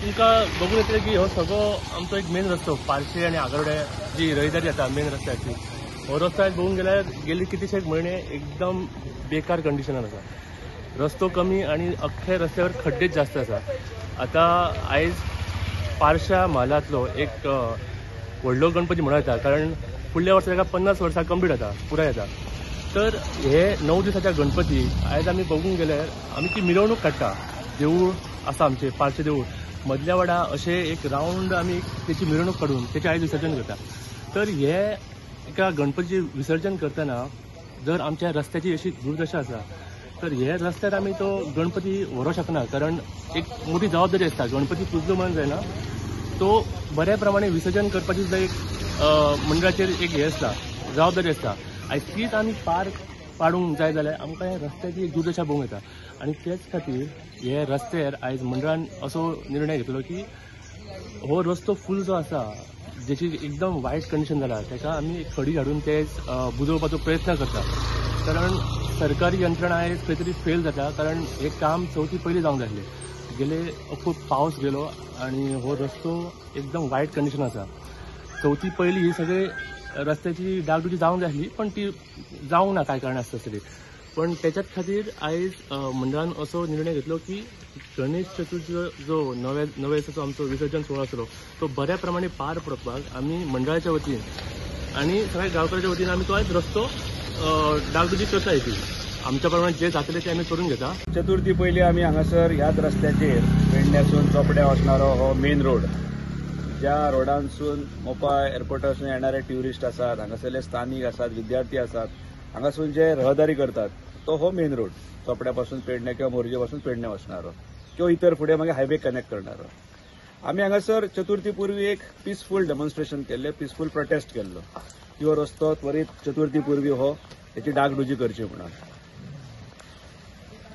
तुमकां बघून येतलें की हो सगळो आमचो एक मेन रस्तो पार्शे आनी आगर्डे जी रहदारी जाता मेन रस्त्याची, हो रस्तो आयज बघूंक गेल्यार गेले कितलेशेच म्हयने एकदम बेकार कंडिशनान आसा. रस्तो कमी आनी अख्खे रस्त्यावर खड्डेच जास्त आसा. आतां आयज पार्शा म्हालांतलो एक व्हडलो गणपती म्हणूं येता, कारण फुडल्या वर्सा ताका 50 वर्सां कंप्लीट जाता, पुराय जाता. तर हे 9 दिसाच्या गणपती आयज आमी बघूंक गेल्यार आमी ती मिरवणूक काडटा. देवूळ आसा आमचें पार्शे देवूळ मदल्या वाडा अशें एक रावंड आमी तेची मिरवणूक काडून तेचें आयज विसर्जन करता. तर हे एका गणपतीचें विसर्जन करतना जर आमच्या रस्त्याची अशी दुर्दशा आसा तर हे रस्त्यार आमी तो गणपती व्हरूंक शकना, कारण एक मोठी जबाबदारी आसता. गणपती पुजलो म्हणून जायना, तो बऱ्या प्रमाणे विसर्जन करपाची सुद्दां एक मंडळाचेर एक हें आसता, जबाबदारी आसता. आनी तीच आमी पार पाडूंक जाय जाल्यार आमकां ह्या रस्त्याची एक दुर्दशा पळोवंक येता. आनी तेच खातीर हे रस्त्यार आयज मंडळान असो निर्णय घेतलो की हो रस्तो फूल जो आसा जेची एकदम वायट कंडिशन जाला ताका आमी एक खडी हाडून ते बुजोवपाचो प्रयत्न करता. कारण सरकारी यंत्रणा आयज खंय तरी फेल जाता, कारण हें काम चवथी पयलीं जावंक जाय आसलें. गेले खूब पावस गेलो आनी हो रस्तो एकदम वायट कंडिशन आसा. चवथी पयलीं ही सगळे रस्त्याची डागडुजी जावंक जाय आसली, पण ती जावंक ना कांय कारणां आसता तरी. पण त्याच्याच खातीर आयज मंडळान असो निर्णय घेतलो की गणेश चतुर्थी जो नव्या दिसाचो आमचो विसर्जन सुवाळो आसलो तो बऱ्या प्रमाणे पार पडपाक आमी मंडळाच्या वतीन आनी सगळ्या गांवकाराच्या वतीन आमी तो आयज रस्तो डागडुजी करता. येतली आमच्या प्रमाणे जे जातले ते आमी करून घेता. चतुर्थी पयलीं आमी हांगासर ह्याच रस्त्याचेर पेडण्यासून चोपड्या वचणारो हो मेन रोड, ज्या रोडांसून मोपा एअरपोर्टासून येणारे ट्युरिस्ट आसात, हांगासरले स्थानीक आसात, विद्यार्थी आसात, हांगासून जे रहदारी करतात तो हो मेन रोड चोपड्या पासून पेडणे किंवा मोरजे पासून पेडणे वचणारो किंवा इतर फुडें मागीर हायवे कनेक्ट करणारो. आमी हांगासर चतुर्थी पूर्वी एक पिसफूल डेमॉन्स्ट्रेशन केल्लें, पिसफूल प्रोटेस्ट केल्लो की हो रस्तो त्वरीत चतुर्थी पूर्वी हो तेची डागडुजी करची म्हणून.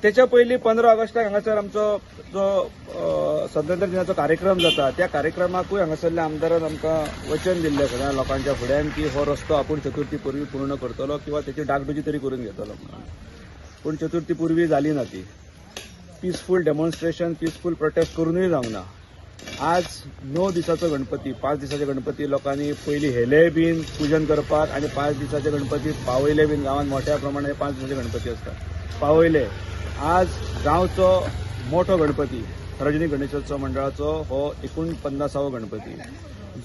तेच्या पयलीं 15 ऑगस्टाक हांगासर आमचो जो स्वतंत्र दिनाचो कार्यक्रम जाता त्या कार्यक्रमाकूय हांगासरल्या आमदारान आमकां वचन दिल्लें सगळ्या लोकांच्या फुड्यान की हो रस्तो आपूण चतुर्थी पूर्वी पूर्ण करतलो किंवा तेची डागडुजी तरी करून घेतलो म्हणून. पूण चतुर्थी पूर्वी जाली ना ती. पिसफूल डेमॉन्स्ट्रेशन, पिसफूल प्रोटेस्ट करूनय जावंक ना. आज 9 दिसाचो गणपती, 5 दिसाचे गणपती लोकांनी पयलीं हेले बीन पुजन करपाक आनी 5 दिसाचे गणपती पावयले बीन गांवांत मोठ्या प्रमाणात 5 दिसाचे गणपती आसता पावयले. आज गांवचो मोठो गणपती सार्वजनिक गणेशोत्सव मंडळाचो हो 49वो गणपती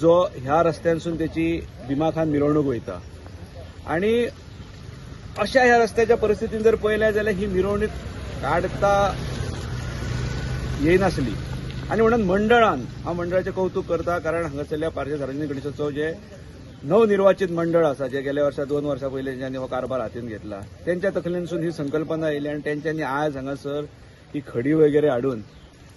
जो ह्या रस्त्यांसून तेची दिमाखान मिरवणूक वयता. आनी अशा ह्या रस्त्याच्या परिस्थितीन जर पळयलें जाल्यार ही मिरवणूक काडता येयनासली. आनी म्हणून मंडळान हांव मंडळाचें कौतूक करता, कारण हांगासरल्या पार्शे सार्वजनिक गणेशोत्सव जे नवनिर्वाचित मंडळ आसा जे गेल्या वर्सा 2 वर्सां पयलीं तेंच्यांनी हो कारभार हातीन घेतला तेंच्या तकलेनसून ही संकल्पना येयली आनी तेंच्यांनी आज हांगासर ही खडी वगैरे हाडून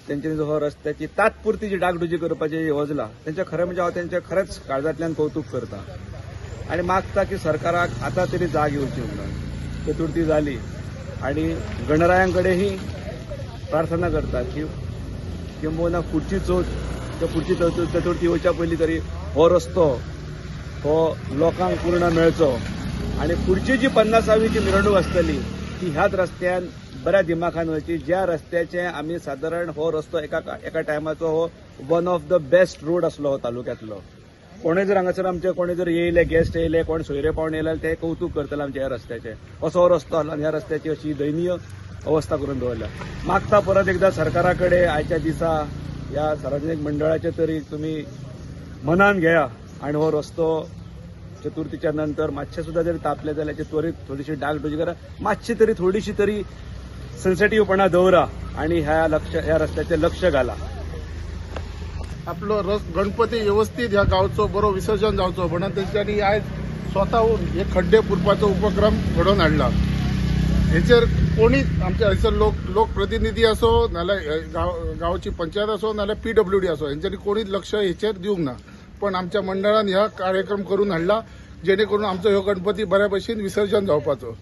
तेंच्यांनी जो हो रस्त्याची तात्पुरती जी डागडुजी करपाची येवजला तेंच्या खरें म्हणजे हांव तेंच्या खरेंच काळजांतल्यान कौतूक करता आनी मागता की सरकाराक आतां तरी जाग येवची म्हणून. चतुर्थी जाली आनी गणरायांकडेनही प्रार्थना करता की किंबहुना फुडची चवथ किंवा फुडची चतुर्थी येवच्या पयलीं तरी हो रस्तो हो लोकांक पूर्ण मेळचो आनी फुडची जी 50वी जी मिरवणूक आसतली ती ह्याच रस्त्यान बऱ्या दिमाखान वयची, ज्या रस्त्याचे आमी सादारण हो रस्तो एका टायमाचो हो one of the best road आसलो हो तालुक्यांतलो. कोणूय जर हांगासर आमचे कोणी जर येयले गेस्ट येयले कोण सोयरे पावणे येयले ते कौतूक करतले आमच्या ह्या रस्त्याचे. असो हो रस्तो आसलो आनी ह्या रस्त्याची अशी दयनीय अवस्था करून दवरल्या. मागता परत एकदा सरकारा कडेन आयच्या दिसा ह्या सार्वजनिक मंडळाचे तरी तुमी मनान घेया आनी हो रस्तो चतुर्थीच्या नंतर मातशें सुद्दां जरी तापले जाल्यार त्वरीत थोडीशी डागडुजी करा, मातशी तरी थोडीशी तरी सेन्सिटिव्हपणा दवरा आनी ह्या रस्त्याचेर लक्ष घाला. आपलो गणपती व्यवस्थित ह्या गांवचो बरो विसर्जन जावचो म्हणून तेंच्यांनी आयज स्वताहून हे खड्डे पुरपाचो उपक्रम घडोवन हाडला. हेचेर कोणीच आमचे हयसर लोकप्रतिनिधी असो नाल्यार गांवची पंचायत असो नाल्यार PWD असो हेंच्यांनी कोणीच लक्ष हेचेर दिवंक ना. पण आमच्या मंडळान ह्या कार्यक्रम करून हाडला जेणे करून आमचो ह्यो गणपती बऱ्या भशेन विसर्जन जावपाचो.